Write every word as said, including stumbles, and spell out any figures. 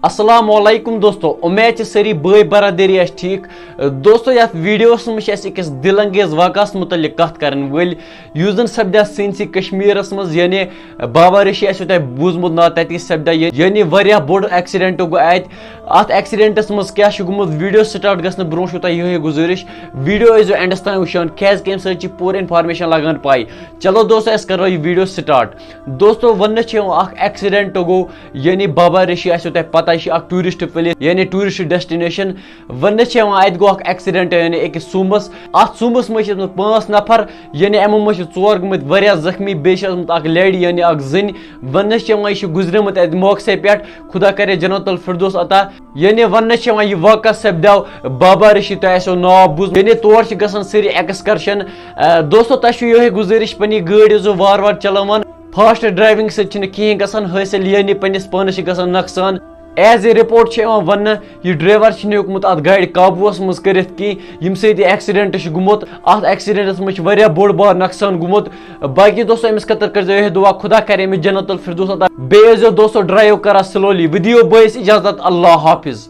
السلام علیکم دوستو، امید چھِ سٲری بٲے برادری آسہِ ٹھیٖک۔ دوستو، یتھ ویڈیوس منٛز چھِ اَسہِ أکِس دِل انگیز واقعس مُتعلق کتھ کرن وٲلۍ، یُس زن سپدیو سٲنِسٕے کشمیرس منٛز، یعنی بابا ریٖشی آسیو تۄہہِ بوٗزمُت ناو، تتی سپدیو یہِ، یعنی واریاہ بوٚڑ ایکسیڈنٹ گوٚو اتہِ۔ اتھ ایکسیڈنٹس منٛز کیٛاہ چھُ گوٚمُت، ویڈیو سٹارٹ گژھنہٕ برونٛہہ چھُو تۄہہِ یِہوٚے گُزٲرِش، ویڈیو ٲسۍزیو اینڈس تام وٕچھان، کیازِ کہِ امہِ سۭتۍ چھِ پوٗرٕ انفارمیشن لگان پاے۔ چلو دوستو، أسۍ کرو یہِ ویڈیو سٹارٹ۔ دوستو، وننہٕ چھِ یِوان اکھ ایکسیڈنٹ گوٚو، یعنی بابا ریٖشی آسیو تۄہہِ پتہ، یہِ چھِ اکھ ٹوٗرسٹ پلیس، یعنی ٹوٗرسٹ ڈیسٹِنیشن۔ وننہٕ چھِ یِوان، اتہِ گوٚو اکھ ایکسیڈنٹ، یعنی أکِس سوموس۔ اتھ سوموس منٛز چھِ ٲسمٕتۍ پانٛژھ نفر، یعنی یِمو منٛز چھِ ژور گٔمٕتۍ واریاہ زخمی، بیٚیہِ چھِ ٲسمٕژ اکھ لیڈی، یعنی اکھ زٔنۍ۔ وننہٕ چھِ یِوان، یہِ چھُ گُزریومُت اتہِ موقعسٕے پٮ۪ٹھ، خدا کرے جنت الفردوس عطا۔ یعنی وننہٕ چھِ یِوان، یہِ واقعہ سپدیو بابا ریٖشی، تۄہہِ آسیو ناو بوٗزمُت۔ یعنی تور چھِ گژھان سٲری ایکسکرشن۔ آ، دوستو، تۄہہِ چھُ یِہوٚے گُزٲرِش، پننہِ گٲڑۍ ٲسۍزیو وارٕ وارٕ چلاوان۔ فاسٹ ڈرائیونگ سۭتۍ چھِنہٕ کِہیٖنۍ گژھان حٲصِل، یعنی پننِس پانس چھِ گژھان نۄقصان۔ ایز اے رپورٹ چھِ یِوان وننہٕ، یہِ ڈرائیور چھُنہٕ ہیوٚکمُت اتھ گاڑِ قابوٗوس منٛز کٔرِتھ کِہیٖنۍ، ییٚمہِ سۭتۍ یہِ ایکسیڈنٹ چھُ گوٚمُت۔ اتھ ایکسیڈنٹس منٛز چھُ واریاہ بوٚڑ بار نۄقصان گوٚمُت۔ باقی دوستو، أمِس خٲطرٕ کٔرۍزیو یِہوٚے دُعا، خدا کرِ أمِس جنت الفردوس عطا۔ بیٚیہِ ٲسۍزیو دوستو ڈرائیو کران سلولی۔ وۄنۍ دِیِو بٲیِس اجازت، اللہ حافظ۔